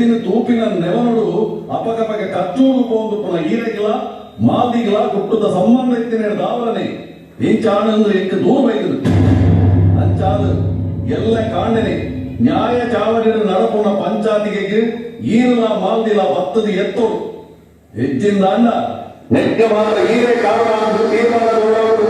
ಸ್ಥಿತಿನ ತೂಪಿನ ನೆವನುಡು ಅಪಗಪಗ ಕಚ್ಚೂರು ಪೋಂದು ಈರೆಗಿಲ ಮಾದಿಗಿಲ ಕುಟ್ಟುದ ಸಂಬಂಧ ಇತ್ತಿನ ದಾವರನೆ ಇಂಚಾಣಂದು ಎಂಕ್ ದೂರ ಬೈದನು ಅಂಚಾದು ಎಲ್ಲ ಕಾಂಡನೆ ನ್ಯಾಯ ಚಾವಡಿನ ನಡಪುನ ಪಂಚಾತಿಗೆಗೆ ಈರಲ ಮಾಲ್ದಿಲ ಬತ್ತದ ಎತ್ತೋಡು ಹೆಚ್ಚಿಂದ ಅಣ್ಣ ನೆಕ್ಕ ಮಾತ್ರ ಈರೇ ಕಾರಣ ಅಂತ ತೀರ್ಮಾನಗೊಳ್ಳೋಡು.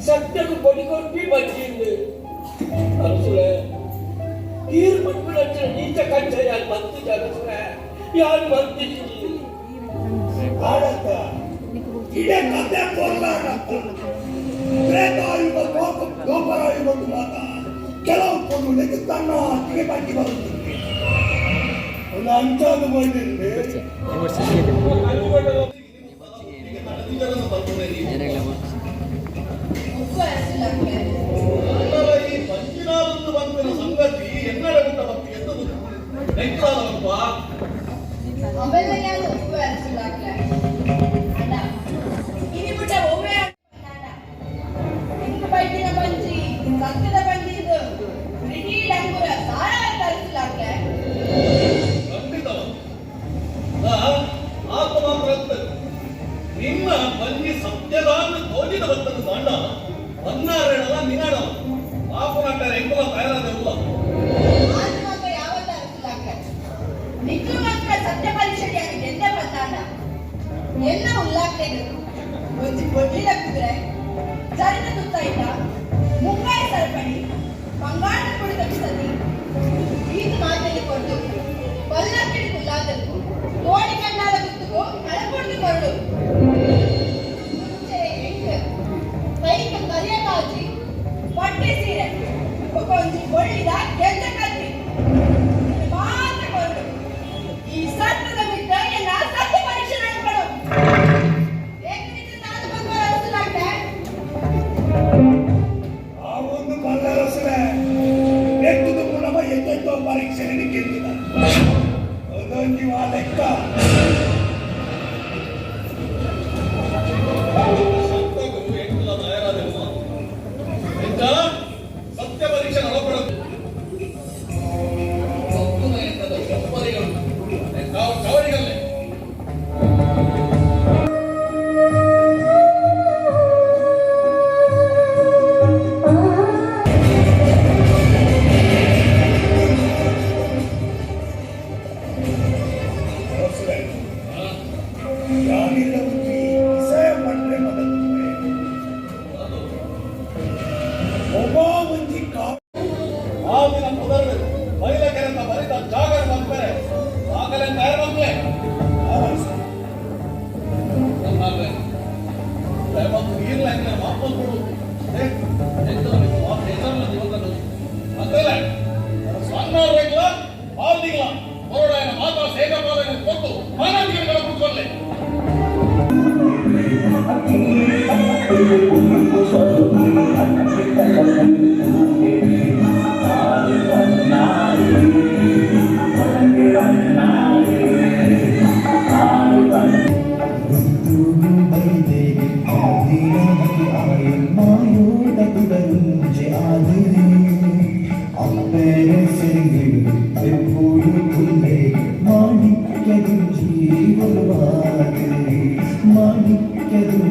ಸತ್ಯకు పొడిగొట్టి ಬಚ್ಚಿಂದು ಅರಸುಳೆ ತೀರ್ಪು ನೀಚ ಕಚ್ಚ ಯಾರು ಮಂತಿ ಅರಸುಳೆ ಯಾರು ಮಂತಿ ಆಡತ್ತ ಇಡೇ ಕತೆ ಪೊರ್ಲಾಡತ್ತ ತ್ರೇತಾಯುಗ ದ್ವಾಪರಯುಗ ಮಾತ ಕೆಲವು ಪೊಣ್ಣು ನೆಕ್ಕೆ ತನ್ನ ಅತ್ತಿಗೆ ಬಾಕಿ ಬರುತ್ತಿದೆ ಒಂದು ಅಂಚಾದ ಹೋಯ್ತಿದ್ದೆ. ಈ ಪಂಚಿನಾಲೊಂದು ಬಂಪಿನ ಸಂಗತಿ ಎನ್ನಡ ಗುಟ್ಟ ಭಕ್ತಿ ಎತ್ತದು ನೆಂಕಲಾದಪ್ಪ. ಅವೆಲ್ಲ ಯಾರು ಒಪ್ಪುವೆ ಅರಸುಲಾಗ್ಲೆ ಅಣ್ಣ ಇನಿ ಬಿಟ್ಟ ಒವ್ವೆ ಅಣ್ಣ ಇಂಕ ಬೈದಿನ ಬಂಜಿ ಸತ್ಯದ ಬಂಜಿ ಇದು ರಿಡಿ ಡಂಗುರ ಸಾರ ಅರಸುಲಾಗ್ಲೆ. ಖಂಡಿತವ ಆತ್ಮ ಮಾತ್ರ ಅತ್ತ. ನಿನ್ನ ಬಂಜಿ ಸತ್ಯದಾನ ತೋಜಿದ ಬತ್ತದ ತಾಂಡ ಬನ್ನಾರೇಣಲ ನಿನಾಡವ ಪಾಪನಾಟರ ಎಂಕುಲ ತಯಾರಾದೆಲ್ಲ. ಆತ ಮಾತ್ರ ಯಾವತ್ತ ಅರಸುಲಾಗ್ಲೆ ನಿಕ್ಲು ಮಾತ್ರ ಸತ್ಯ ಪರೀಕ್ಷೆ ಗೆದ್ದೆ ಬಂದಾಂಡ ಎಲ್ಲ ಉಲ್ಲಾಕ್ಲೆಗ್ ಒಂಜಿ ಬೊಡ್ಲಿದ ಕುದುರೆ ಚರಿತ ತುತ್ತಾಯ್ತ ಮುಂಬೈ ಸರಪಣಿ ಬಂಗಾಳ ಕುಡಿದ ಬಿಸತಿ ಈತ ಮಾತಲ್ಲಿ ಕೊಟ್ಟು ಪಲ್ಲಕ್ಕಿಡಿ ಕುಲ್ಲಾದಕ್ಕೂ ಕೋಡಿ ಕಣ್ಣಾದ ಗುತ್ತುಗೂ ಕಳಪೊಡ್ದು ಕೊರಡು ಮುಂಚೆ ಎಂಕ್ ಕೈಕ್ ಕರಿಯ ಕಾಜಿ ಪಟ್ಟೆ ಸೀರೆ ಬೊಕ ಒಂಜಿ ಬೊಳ್ಳಿದ ಗೆದ್ದ ಕತ್ತಿ ಮಾತ್ರ ಕೊರಡು. ಈ ಸತ್ಯದ ಮಿತ್ತ ಎನ್ನ ಸತ್ಯ ಪರೀಕ್ಷೆ ನಡಪಡು ಏಕನಿತ ತಾನು ಬಂದು ಅರಸುಲಾಗ್ತೆ. ಆ ಒಂದು ಬಲ್ಲರಸರೆ ಎತ್ತುದು ನಮ್ಮ ಎತ್ತೆತ್ತೋ ಪರೀಕ್ಷೆ ಗೆದ್ದಿದ ಅದೊಂದು ಆ ಲೆಕ್ಕ. ಸತ್ಯಗೂ ಎಂಕುಲ ತಯಾರಾದೆಲ್ಲ ಎಂಚ ಸತ್ಯ ಪರೀಕ್ಷೆ ನಡಪಡದು ಒಪ್ಪುನ ಎಂತದ ಒಪ್ಪರಿಗಳು ಚವರಿಗಲ್ಲೇ. ಅರಸರೆ ಯಾನಿಲ್ಲ ಬುದ್ಧಿ ಇಸಯ ಪಂಡ್ರೆ ಮದತ್ತುವೆ ಒಬ್ಬ ಒಂಜಿ ಕಾ ಆ ದಿನ ಪುದರ್ ಬೈಲ ಕೆರೆತ ಬರಿತ ಜಾಗರ ಬಂಪರೆ ಆಗಲೇ ತಯಾರು ಬಂಪ್ಲೆ. ನನ್ನಾದ್ರೆ ದಯಮಾಡಿ ನೀರ್ಲ ಹೆಂಗೆ ಮಾಪನ್ ಕೊಡು ಎಂತದ ಮಾತು ಹೆಸರಲ್ಲ ಜೀವನದಲ್ಲಿ ಅಂತಲ್ಲ ಸಣ್ಣವ್ರಿಗ್ಲ ಬಾಲ್ದಿಗ್ಲ ಹೊರಡಾಯನ ಮಾತಾ ಸೇಗಪಾಲನೆ ಕೊಟ್ಟು ಮಾನಾಧಿಕಾರಿಗಳ ಕೂತ್ಕೊಳ್ಳೆ. മാണിക്കതും.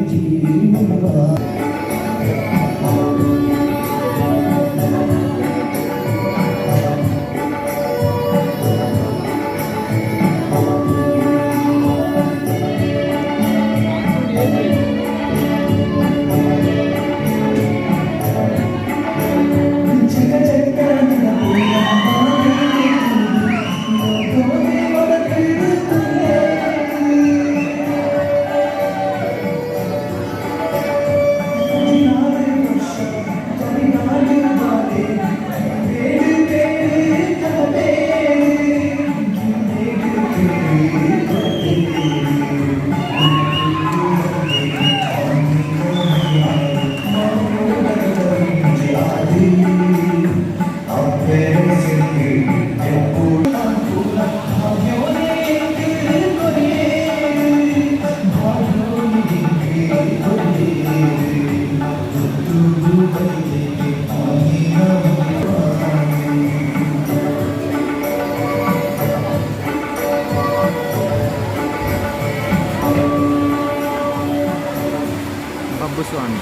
ಬಬ್ಬುಸ್ವಾಮಿ.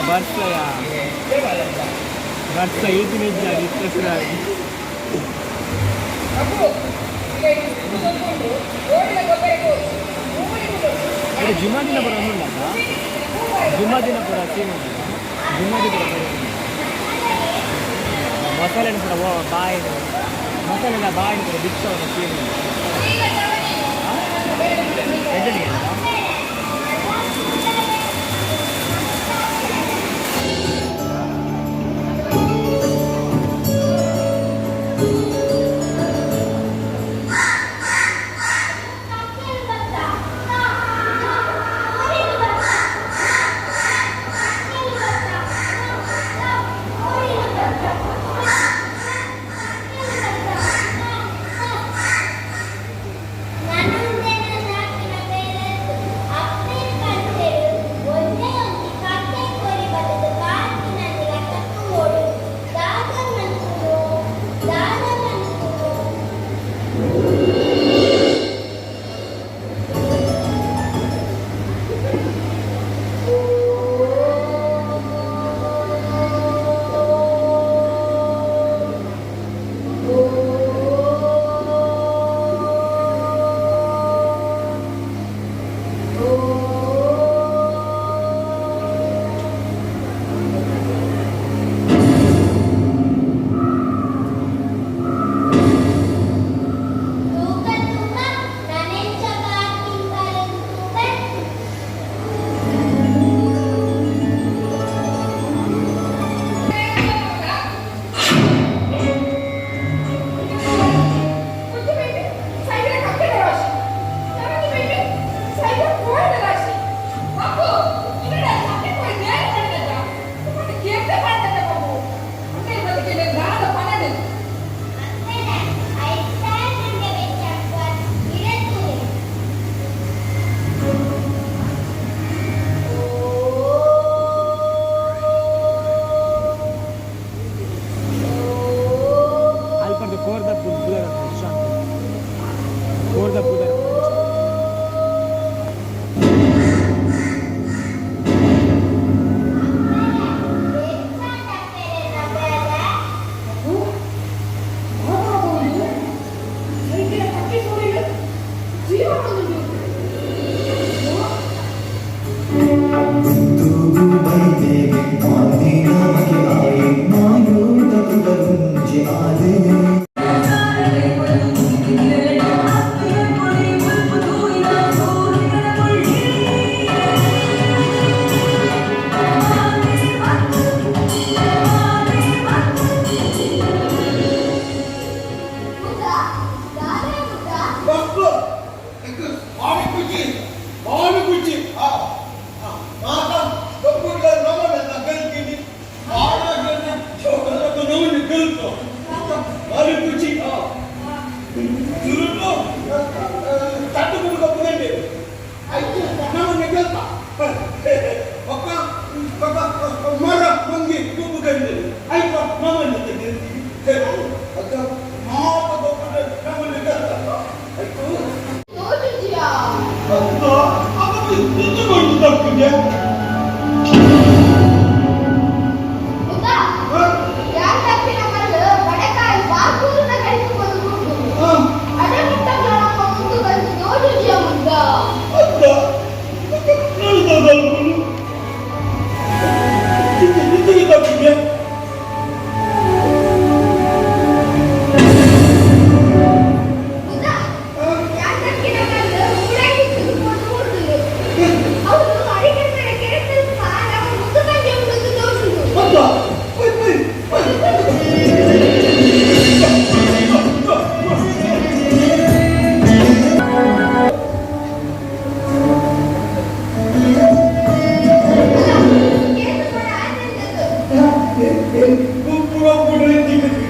ಬರ್ಸ್ಲಯ ಬರ್ಸ ಈತಿನ ಇಷ್ಟ. ಜುಮ್ಮಾ ದಿನ ಪೂರ ಒಂದುಂಡಲ್ಲ, ಜುಮ್ಮಾ ದಿನ ಪೂರ ಸೇಮ್ ಉಂಟು. ಜುಮ್ಮಾ ದಿನ ಪೂರ ಮಸಾಲೆ ಪೂರ ಬಾಯಿ ಮಸಾಲೆ ಎಲ್ಲ ಬಾಯಿ ಪೂರ ಬಿಚ್ಚ ಸೇಮ್ ಉಂಟು. ಎಡ್ಡೆ.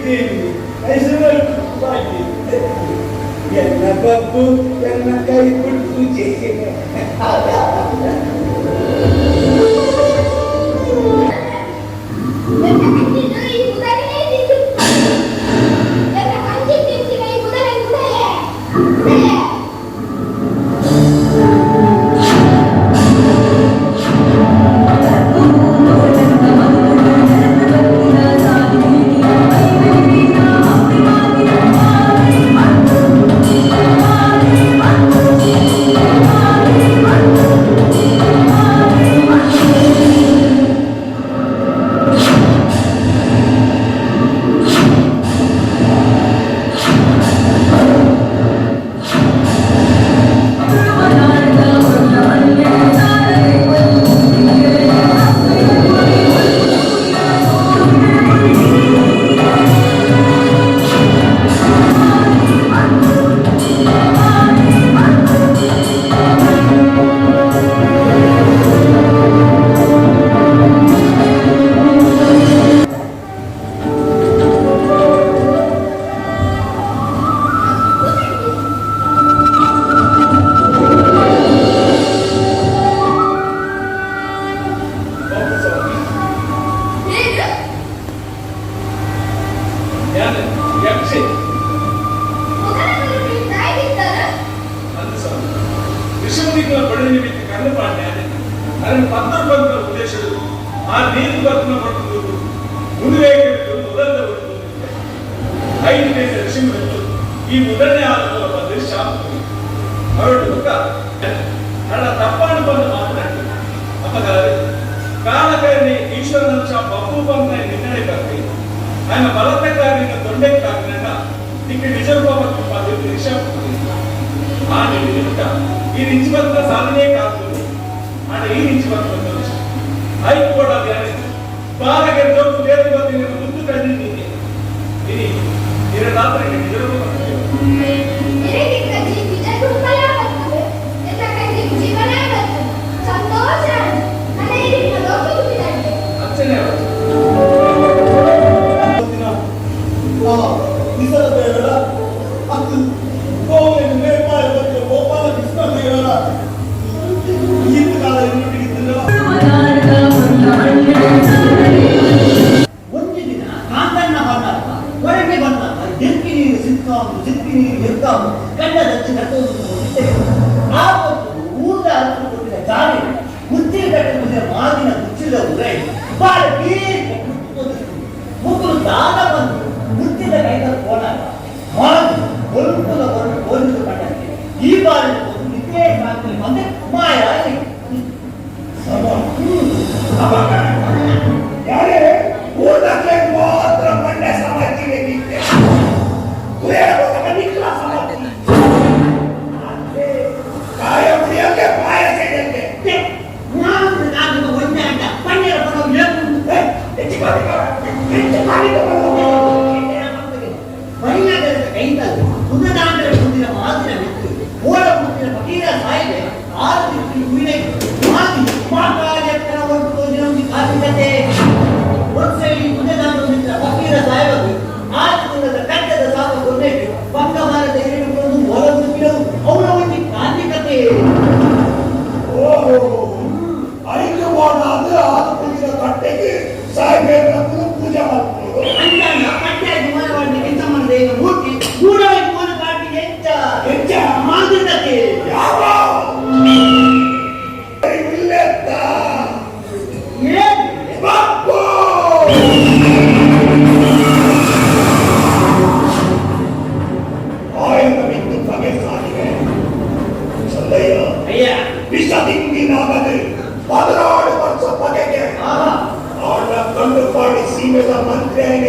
ದೇವಿ ಐಶ್ವರ್ಯ ಎನ್ನ ಬಬ್ಬು ಎನ್ನ ಕೈ ಪೂಜೆ. ಎನ್ನ ಕಂಚಿದ್ದು ಈ ಬುಧನೇ ತಿಂದು, ಎನ್ನ ಕಂಚಿ ತಿಂಚಿನ ಈ ಬುಧನೇ ಬುಧಯೇ ಬುಧಯೇ. ಏನು? ಯಾರು ಯಕ್ಷಿ? ಮೊದಲ ತಾಯಿಗಿದ್ದಾರೆ. ಅಂದು ಸ್ವಾಮಿ ವಿಷಮದಿಗಳ ಬಡಿ ನಿಮಿತ್ತ ಕಣ್ಣು ಪಾಡ್ಯಾನೆ. ಅದನ್ನು ಪತ್ರ ಬಂದ ಉದ್ದೇಶಗಳು ಆ ನೀರು ಬರ್ತಿನ ಪಟ್ಟು ಮುಂದುವೇಗಿಟ್ಟು ಮೊದಲ 5 ದೇಶ ಋಷಿಮುನಿಗಳು ಈ ಮೊದಲನೇ ಆದ ಬಂದು ಶಾಪ ಅವಳು ಮುಖ ಹಣ ತಪ್ಪಾಡು ಬಂದು ಮಾತನಾಡಿ ಅಪ್ಪಗಾರೆ ಕಾಲಕರ್ಣಿ ಈಶ್ವರನ ಬಪ್ಪು ಬಂದ ನಿನ್ನಡೆ ಬರ್ತಿ ఆయన బలత్కారిని తొండెకి తాకినాక నీకు నిజరూప రిషాపు ఆ నిమిತ್ತ ఈ నించి సాధనే కాదు అంటే ఈ నించి ಬಂದ ಐದು ಕೂಡ ಬಾಲಗೆ ಜೋಕು ದೇವರು ಬಂದು ಮುಂದೆ ಕಂಡಿದ್ದೀನಿ ಇನಿ ಇರ ರಾತ್ರಿ ನಿಜರೂಪ. ಎರೆಗಿದ್ದ ಜೀವಿ ಜಗು ಫಲ ಬರ್ತದೆ, ಎಲ್ಲ ಕೈಗೆ ಜೀವನ ಬರ್ತದೆ, ಸಂತೋಷ. ಮನೆ ಲೋಕ ಹುಟ್ಟಿದಂತೆ. ಅಚ್ಚನೆ ಅವತ್ತು. ಆ ನಿಸರ ದೇವರ ಅದು ಗೋವಿನ ನೇಪಾಳ ಬಗ್ಗೆ ಗೋಪಾಲ ಕೃಷ್ಣ ದೇವರ ಈತ ಕಾಲ ಇನ್ನೊಟ್ಟಿಗಿದ್ದಲ್ಲ. ಒಂದು ದಿನ ಕಾಂತಣ್ಣ ಬಂದಾಗ, ಹೊರಗೆ ಬಂದಾಗ ಡಿಕ್ಕಿ ನೀರು ಸಿಕ್ಕಾವು, ಸಿಕ್ಕಿ ನೀರು ಇರ್ತಾವು, ಗಂಡ ದಚ್ಚಿ ಕಟ್ಟೋದು. ಆ ಹೊತ್ತು ಊರದ ಹತ್ರ ಕೊಟ್ಟಿದ್ದ ಜಾರಿ ಮುಚ್ಚಿನ ಕಟ್ಟ ಮಾದಿನ ಮುಚ್ಚಿದ ಉರೈ ಬಾಳ ಮುಗ್ರು ದಾದ ಬಂದು ಮುಚ್ಚಿದ ಕೈದಲ್ಲಿ ಹೋದಾಗ ಮಾದು ಕೊಲ್ಪುದ ಹೊರಟು ಕೋಲಿದು ಕಂಡಂತೆ ಈ ಬಾರಿ ಇದೇ ಕಾಲದಲ್ಲಿ ಬಂದೆ ಮಾಯ. ಯಾರೇ ಊರ್ದಾಗ್ಲೆ ಮಾತ್ರ ಮಂಡ್ಯ ಸಮಾಜಿಗೆ ನಿಂತೆ ನಿಕ್ಲ ಸಮಾಜ ಕಾಯ ಮುಡಿಯಕ್ಕೆ ಪಾಯ ಸೇಡಕ್ಕೆ. ನಾನು ನಾನು ಒಂದೇ ಅಂಡ ಪಂಡ್ಯರ ಪಡ. ಹೆಚ್ಚು ಕಾಲಿಗೆ. ಬೈನಗರದ ಕೈತಲ್ ಪುನದಾಂಡರ ಮುಂದಿನ ಮಾತಿನ ಬಿಟ್ಟು ಓಡ ಮುಂದಿನ ಫಕೀರ ಸಾಯಿಬೆ ಆರು ದಿಕ್ಕಿ ಉಯಿನೆ ಮಾತಿ ಮಾಕಾರ್ಯಕ್ತರ ಒಟ್ಟು ದಿನೊಂದು ಕಾಪಿಕತೆ. ಒಂದು ಸೈಡ್ ಪುನದಾಂಡ ಒಂದಿದ್ದ ಫಕೀರ ಸಾಹೇಬರು ಆರು ದಿನದ ಕಟ್ಟದ ಸಾಪ ಕೊನ್ನೆಟ್ಟು ಪಕ್ಕ ಮಾರದ ಎರಡು ಒಂದು ಹೊರದು ಬಿಡವು ಅವರ ಒಂದು ಕಾಂತಿಕತೆ. ಓಹೋ, ಐದು ಬೋನಾದ ಆರು ಪೂಜಿನ ಕಟ್ಟೆಗೆ ಸಾಹೇಬರ ಪೂಜೆ ಮಾಡ್ತಾರೆ. ಅಂತಾನ ಪಟ್ಟ ಕುಮಾರವಾಡಿನ ಕೆಲಸ ಮಾಡಿದ ಈಗ ಮೂರ್ತಿ ಮೂಡಾಯಿ ಕುಮಾರ ಕಾಟಿ ಎಂಚ? ಎಂಚ? ಮಾದಿನತೆ. ಯಾವ ಇಲ್ಲೆತ್ತ? ಏನು? ಬಾಪು ಆಯನ ಬಿದ್ದು ಬಗೆ ಸಾಲಿವೆ ಸಂದಯ್ಯ. ಅಯ್ಯ. ವಿಷದಿಂಗಿನಾಗದೆ 16 ವರ್ಷ ಬಗೆಗೆ ಆಹಾ. ಆಳ ಕಂಡು ಪಾಡಿ ಸೀಮೆದ ಮಂತ್ರಿ.